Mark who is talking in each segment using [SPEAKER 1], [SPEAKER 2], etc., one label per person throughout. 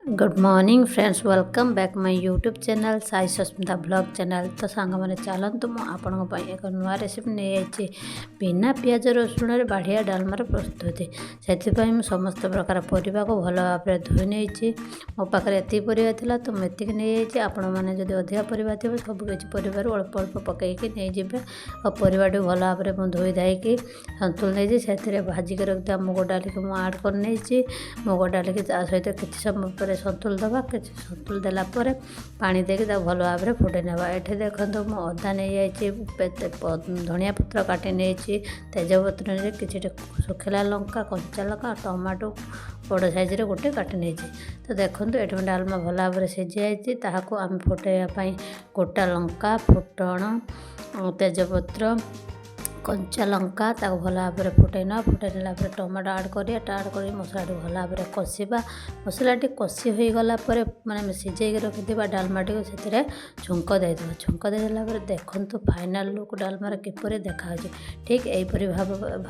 [SPEAKER 1] Good morning friends, welcome back my YouTube channel Sai Sasmita vlog channel. ତ ସାଙ୍ଗମାନେ, ଚାଲନ୍ତୁ, ମୁଁ ଆପଣଙ୍କ ପାଇଁ ଏକ ନୂଆ ରେସିପି ନେଇଆଇଛି, ବିନା ପିଆଜ ରସୁଣରେ ବଢ଼ିଆ ଡାଲମାର ପ୍ରସ୍ତୁତି। ସେଥିପାଇଁ ମୁଁ ସମସ୍ତ ପ୍ରକାର ପରିବାକୁ ଭଲ ଭାବରେ ଧୋଇ ନେଇଛି। ମୋ ପାଖରେ ଏତିକି ପରିବା ଥିଲା ତ ମୁଁ ଏତିକି ନେଇଯାଇଛି। ଆପଣମାନେ ଯଦି ଅଧିକା ପରିବା ଥିବ, ସବୁ କିଛି ପରିବାରୁ ଅଳ୍ପ ଅଳ୍ପ ପକାଇକି ନେଇଯିବେ। ଆଉ ପରିବାଟିକୁ ଭଲ ଭାବରେ ମୁଁ ଧୋଇ ଧାଇକି ସନ୍ତୁଳି ନେଇଛି। ସେଥିରେ ଭାଜିକି ରଖିଥିବା ମୁଗ ଡାଲିକୁ ମୁଁ ଆଡ଼୍ କରିନେଇଛି। ମୁଗ ଡାଲିକି ତା ସହିତ କିଛି ସମୟ ପରେ ସନ୍ତୁଳି ଦେବା। କିଛି ସନ୍ତୁଳି ଦେଲା ପରେ ପାଣି ଦେଇକି ତାକୁ ଭଲ ଭାବରେ ଫୁଟାଇ ନେବା। ଏଠି ଦେଖନ୍ତୁ, ମୁଁ ଅଦା ନେଇଯାଇଛି, ଧନିଆ ପତ୍ର କାଟି ନେଇଛି, ତେଜପତ୍ର ନେଇଛି, କିଛିଟା ଶୁଖିଲା ଲଙ୍କା, କଞ୍ଚା ଲଙ୍କା, ଟମାଟୋ ବଡ଼ ସାଇଜ୍ରେ ଗୋଟେ କାଟି ନେଇଛି। ତ ଦେଖନ୍ତୁ, ଏଠି ଡାଲମା ଭଲ ଭାବରେ ସିଝି ଯାଇଛି। ତାହାକୁ ଆମେ ଫୁଟାଇବା ପାଇଁ ଗୋଟା ଲଙ୍କା, ଫୁଟଣ, ତେଜପତ୍ର, କଞ୍ଚା ଲଙ୍କା, ତାକୁ ଭଲ ଭାବରେ ଫୁଟାଇ ନେବା। ଫୁଟାଇ ନେଲା ପରେ ଟମାଟୋ ଆଡ଼୍ କରିବା। ଆଡ଼୍ କରି ମସଲାଟି ଭଲ ଭାବରେ କଷିବା। ମସଲାଟି କଷି ହୋଇଗଲା ପରେ, ମାନେ ଆମେ ସିଝେଇକି ରଖିଥିବା ଡାଲମାଟିକୁ ସେଥିରେ ଛୁଙ୍କ ଦେଇଦେବା। ଛୁଙ୍କ ଦେଇଦେଲା ପରେ ଦେଖନ୍ତୁ, ଫାଇନାଲ୍ ଲୁକ୍ ଡାଲମାର କିପରି ଦେଖାଯାଉଛି। ଠିକ୍ ଏହିପରି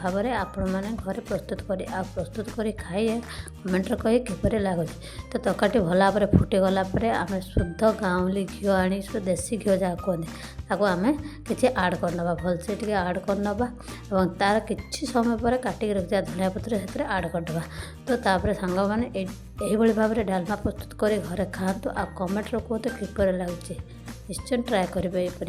[SPEAKER 1] ଭାବରେ ଆପଣମାନେ ଘରେ ପ୍ରସ୍ତୁତ କରି ଆଉ ପ୍ରସ୍ତୁତ କରି ଖାଇବେ, କମେଣ୍ଟରେ କହି କିପରି ଲାଗୁଛି। ତ ତରକାରୀଟି ଭଲ ଭାବରେ ଫୁଟିଗଲା ପରେ ଆମେ ଶୁଦ୍ଧ ଗାଉଁଲି ଘିଅ ଆଣି, ଦେଶୀ ଘିଅ ଯାହା କୁହନ୍ତି, ତାକୁ ଆମେ କିଛି ଆଡ଼୍ କରିନେବା, ଭଲସେ ଟିକେ ଆଡ଼୍ କରିନେବା ଏବଂ ତା'ର କିଛି ସମୟ ପରେ କାଟିକି ରଖିଥିବା ଧନିଆ ପତ୍ର ସେଥିରେ ଆଡ଼୍ କରିଦେବା। ତ ତାପରେ ସାଙ୍ଗମାନେ, ଏହିଭଳି ଭାବରେ ଡାଲମା ପ୍ରସ୍ତୁତ କରି ଘରେ ଖାଆନ୍ତୁ ଆଉ କମେଣ୍ଟରେ କୁହନ୍ତୁ କିପରି ଲାଗୁଛି। ନିଶ୍ଚୟ ଟ୍ରାଏ କରିବେ ଏହିପରି।